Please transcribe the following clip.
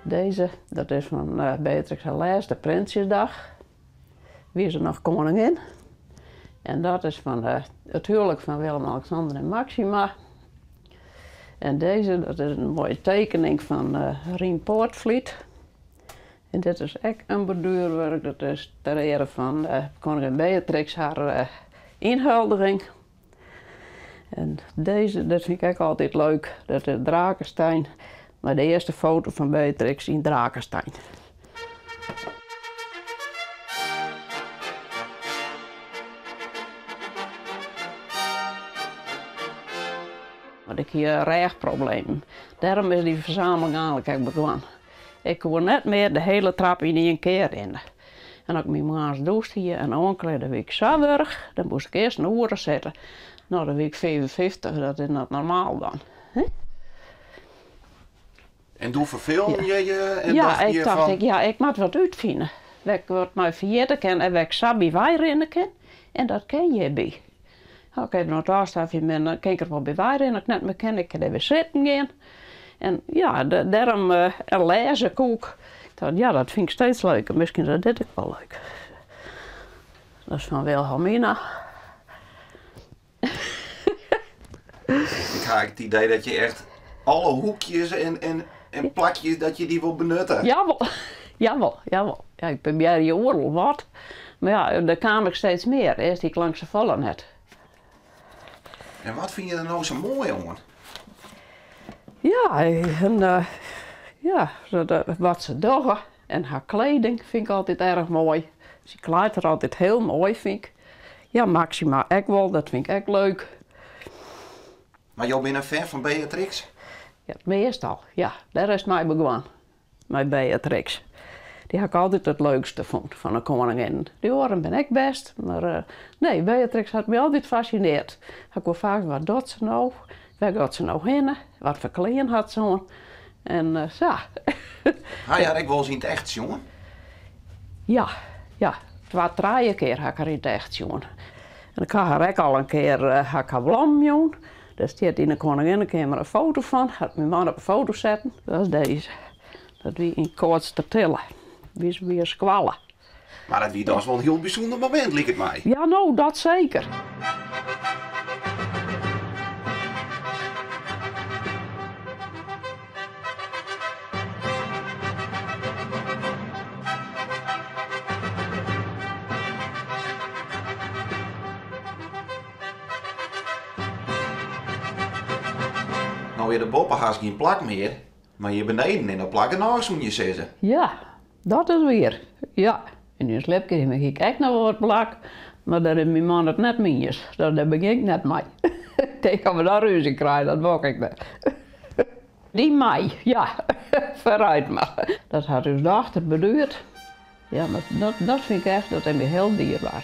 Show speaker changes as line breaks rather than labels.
Deze, dat is fan eh, Beatrix har lêste Prinsjesdag. Wie se noch koningin. En dat is fan eh, it huwlik fan Willem-Alexander en Maxima. En deze, dat is in moaie tekening fan uh, Rien Poortvliet. En dit is ek in borduerwurk, dat is ter eare fan uh, koningin Beatrix har uh, ynhuldiging. En deze, dat fyn ik ek altyd leuk, dat is Drakenstein, mei de earste foto fan Beatrix yn Drakenstein. Want ik hie rêchproblemen. Dêrom is dy fersameling eigenlik ek begûn. Ik koe net mear de hiele trap yn ien kear rinne. En as ik my moarns dûst hie en oanklede wie ik sa wurch, dan moast ik earst in oere sitte. No, dan wie ik 55, dat is net normaal dan.
En doe ferfeelden je je en
Ja,
dachten
ik
je
tocht
fan...
ik, ja, ik moat wat útfine. Wêr't ik wat mei ferjitte kin en wêr't ik sa by wei rinne kin. En dat kin hjirby. As ik even oan it ôfstafjen bin, dan kin ik der wol by wei rinne. As ik net mear kin, ik kin even sitten gean. En ja, dêrom en lêze koe ik. Ik tocht, ja, dat fyn ik steeds leuker. Miskien is dit ek wol leuk. Dat is fan Wilhelmina.
Ik ha it idee dat je echt alle hoekjes en, en, en plakjes dat je dy wol benutte.
Jawol, jawol, jawol. Ja, ik probearje oeral wat. Mar ja, der kaam ek steeds mear. Earst hie ik lang safolle net.
En wat fyn je der no sa moai oan?
Ja, en, ja, wat se dogge en har kleding fyn ik altyd erch moai. Se klaait har altyd hiel moai, fyn ik. Ja, Maxima ek wol, dat fyn ik ek leuk.
Mar jo binne in fan fan Beatrix?
Ja, meastal, ja. Dêr is it mei begûn, mei Beatrix. Dy ha ik altyd it leukste fûn fan de koninginnen. Dy oaren binne ek bêst, mar nee, Beatrix hat my altyd fassinearre. Ha ik wol faak, wat docht se no? Wêr giet se no hinne? Wat foar klean hat se oan? En sa.
Ha je har ek wolris yn it echt sjoen?
Ja, ja. Twa, trije kear ha ik har yn it echt sjoen. En ik ha har ek al in kear ha ik har blommen jûn. Dêr stiet yn de koninginnekeamer in foto fan. Hat myn man op de foto setten. Dat is dizze. Dat wie yn Koatstertille. Wie se by in skoalle.
Mar dat wie dochs wol in hiel bysûnder momint, liket my.
Ja, no, dat seker.
No is der boppe hast gjin plak mear, mar hjir beneden is noch plak genôch soene je sizze.
Ja, dat is wier. Ja, yn ús sliepkeamer hie ik ek noch wol wat plak, mar dêr is myn man it net mei iens. Dus dêr begjin ik net mei. Ik tink as we dan rúzje krije, dat wol ik net. Dy mei, ja, foarút mar. Dat hat ús dochter borduerd. Ja, dat, dat, dat fyn ik echt, dat is my hiel dierber.